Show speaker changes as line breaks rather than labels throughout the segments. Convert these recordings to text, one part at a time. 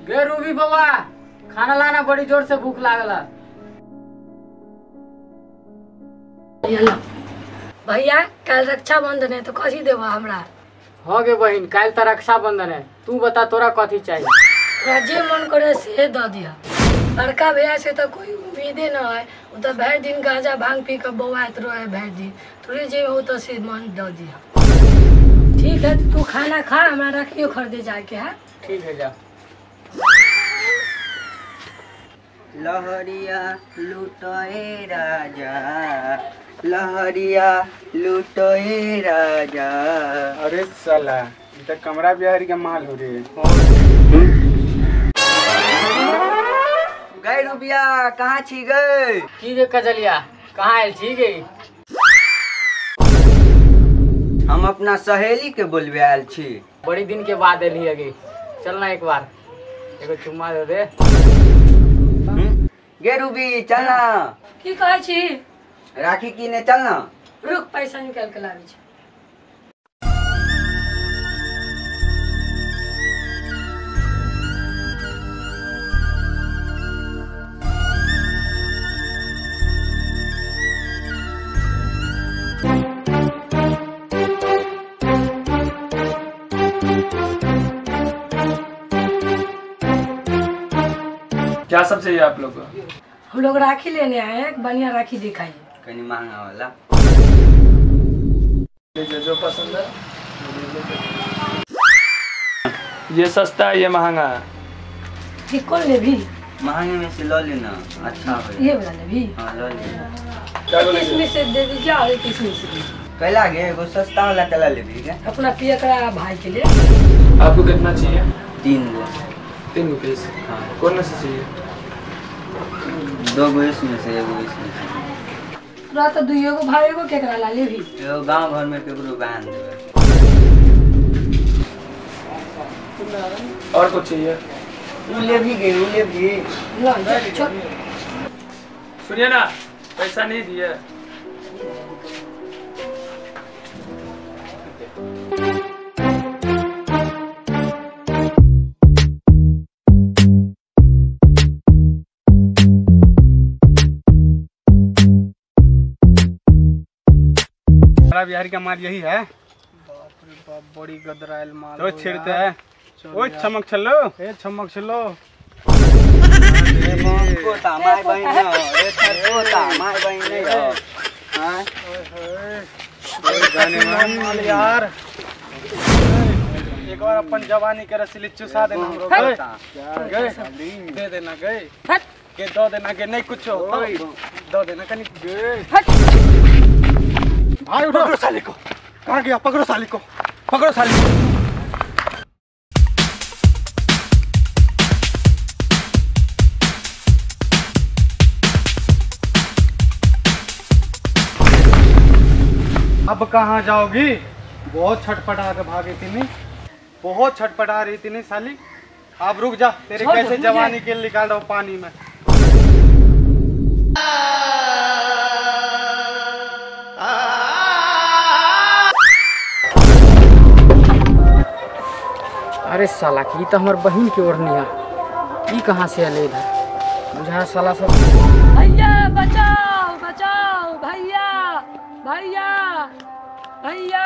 गे रूबी बउआ, खाना लाना, बड़ी जोर से भूख लागल।
भैया कल रक्षाबंधन है तो कथी देबा हमरा?
हो गे बहिन, काल तो रक्षाबंधन है, तू बता तोरा कथी चाहिए?
तोरा जे मन करे से दे दिया। बड़का भैया से तो कोई उम्मीदे न है, वो तो भर दिन गांजा भांग पी के बौआत रहे भर दिन, तोरे जे हो तो से मन दे दिया। ठीक है तू खाना खा, हमरा राखियो खरीदे जाके है।
ठीक है जा।
लहरिया लूटए राजा, लहरिया लूटए राजा।
अरे साला ये कमरा बिहारी का माल हो रे।
गए रुबिया कहाँ छी गए?
की गे कजलिया कहाँ आयल छी गे?
हम अपना सहेली के बोलबे आयल छी।
बड़ी दिन के बाद एली गे, चल ना एक बार एगो चुम्मा दे दे।
गे रूबी चल ना।
की कहै छी?
राखी कीने चल ना।
रुक पैसा निकाल के लाबै छी।
क्या सब चाहिए आप लोग को?
हम लोग राखी लेने आए हैं, बढ़िया राखी दिखाइए,
कहीं महंगा वाला।
जो जो पसंद है। ये सस्ता है ये महंगा है।
ये कौन ले भी?
महंगे में से लो लेना, अच्छा है
ये वाला ले भी।
हाँ लो लेना।
इसमें से दे दीजिए और एक इसमें से।
कैला गे एगो सस्ता वाला कैला ले भी
अपना पिया करा भाई के लिए।
आपको कितना चाहिए?
3 गो।
3 गो पीस? हाँ। कौन सा चाहिए?
2 गो इसमें से, एगो इसमें से।
तोरा तो 2 गो भाई एगो केकरा ला लेबी?
एगो गांव भर में केकरो बांध देबे।
और कुछ चाहिए?
उ लेबी गे, उ लेबी।
ला छोड़।
सुनिए ना, पैसा नहीं दिए।
बिहारी का माल यही है। बाप रे बाप, बड़ी गदराइल माल। तो छेड़ते हैं। ओए चमक छलो, ए चमक छलो।
ए कोता my बहिन, ए कोता my बहिन नहीं हो। हां
ओए होए, गाने माल यार। एक बार अपन जवानी के रसीली चुसा देना हमरो गए, दे देना गए के दो देना के नहीं कुछ हो दो देना कनी गए। भाई उठो, पकड़ो साली को। कहाँ गया? पकड़ो साली को, पकड़ो साली को। अब कहाँ जाओगी? बहुत छटपटा के भागी थी नहीं, बहुत छटपटा रही थी नहीं साली। अब रुक जा, तेरे कैसे जवानी के निकाल रहा हूँ पानी में।
अरे साला की तो हमार बहन के ओढ़नी है, ई कहाँ से आले इधर? बुझा साला सब।
भैया बचाओ बचाओ, भैया भैया भैया।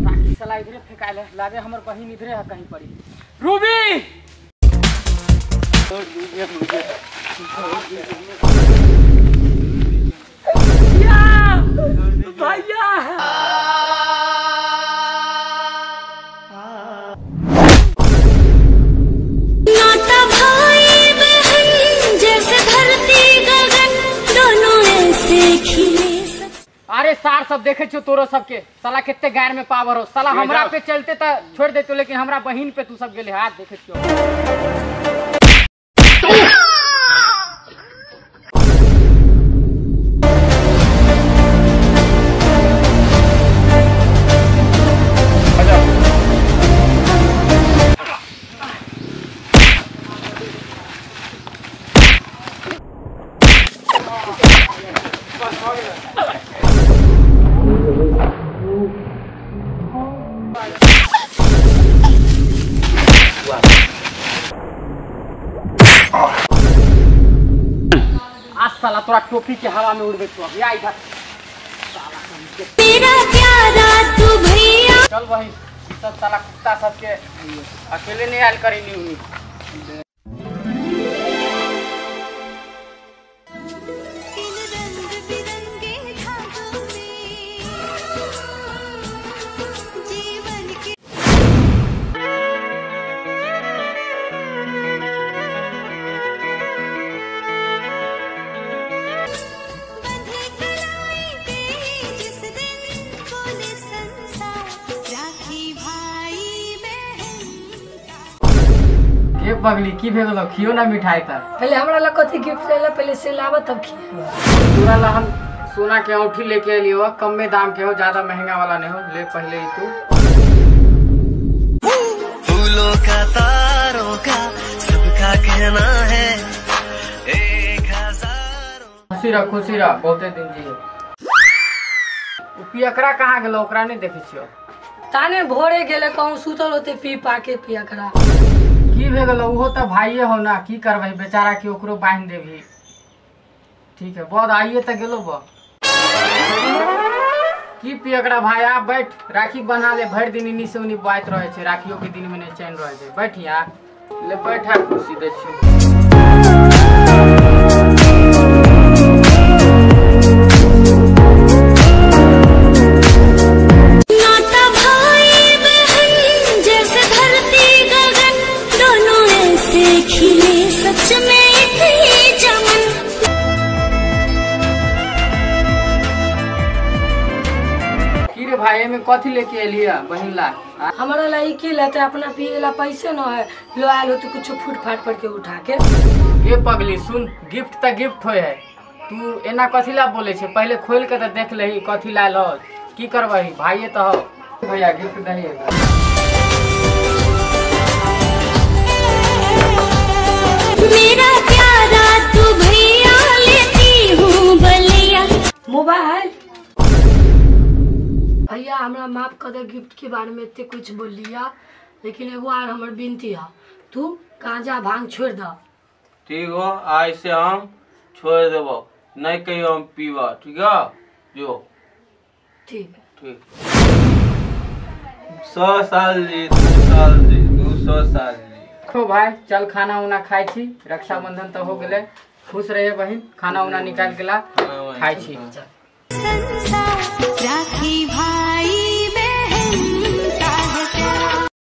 राखी साला इधरे फेंकाइल है, लागे हमार बहन इधरे है कहीं पड़ी। रूबी
भैया,
नाता भाई बहन जैसे धरती गगन, दोनों ऐसे खिले।
अरे सार सब देखे छो तोरो सबके, साला कितने गार में पावर हो साला। हमरा पे चलते त छोड़ देते, लेकिन हमरा बहन पे तू सब गेले हाथ देखे छो। साला तोरा टोपी के हवा में उड़बे तो अभी आ इधर।
मेरा प्यारा तू भैया।
चल बहिन सब साला कुत्ता सबके अकेले नहीं आयल करी नी उनी। ये पगली की भे गेलो खियो ना मिठाई त।
पहले हमरा ला कथी गिफ्ट लेला पहले से लावा तब खियो।
तोरा ला हम सोना के औंठी लेके एलियो, कम में दाम के हो, ज्यादा महंगा वाला नहीं हो, ले पहले ही तू।
फूलों का तारों का सबका कहना है एक हजारों।
खुशी रह खुशी रह बहुते दिन जी। पियकरा कहाँ गेलो ओकरा नहीं देखे छियो?
ताने भोरे गेले कहूँ सुतल होते पी पा के पियकरा।
की भे गेलो उहो त भाइये हो ना, की करबही बेचारा के ओकरो बांध देबही। ठीक है बहुत आइए त गेलो बा। की पियकरा भाई आप बैठ राखी बना ले, भरि दिन इनी से उनी बात रहे छे, राखियो के दिन में नहीं चैन रहे छे। बैठ यहाँ ले बैठा कुर्सी दे छी।
नाता भाई बहन जैसे धरती गगन दोनों ऐसे खिले सच में एक ही चमन।
की रे भाई में कथी लेके एलिया बहिन ला?
हमारा ला ई की लेते अपना पिए ला पैसे न है, लो आयल हो तो कुछ फूट फाट पर के उठा के।
ये पगली सुन गिफ्ट त गिफ्ट होय है, तू एना कथी ला बोले छे? पहले खोल के त देख लही कथी लायल हो, की करबही भाइये त हो। भैया गिफ्ट दही।
मेरा प्यारा तू भैया लेती हूँ बलिया।
मोबाइल भैया हमरा माफ कर दे गिफ्ट के बारे में इतने कुछ बोल लिया, लेकिन एगो आर हमर विनती है तू गांजा भांग छोड़ द।
ठीक हो आज से हम छोड़ देबो, नहीं कहियो हम पीवा, ठीक है? जो
ठीक है
ठीक। 100 साल जी 2 साल जी 200 साल जी।
तो भाई चल खाना उना खाई छी, रक्षाबंधन तो हो गेले, खुश रहे बहिन, खाना उना निकाल के ला खाई छी।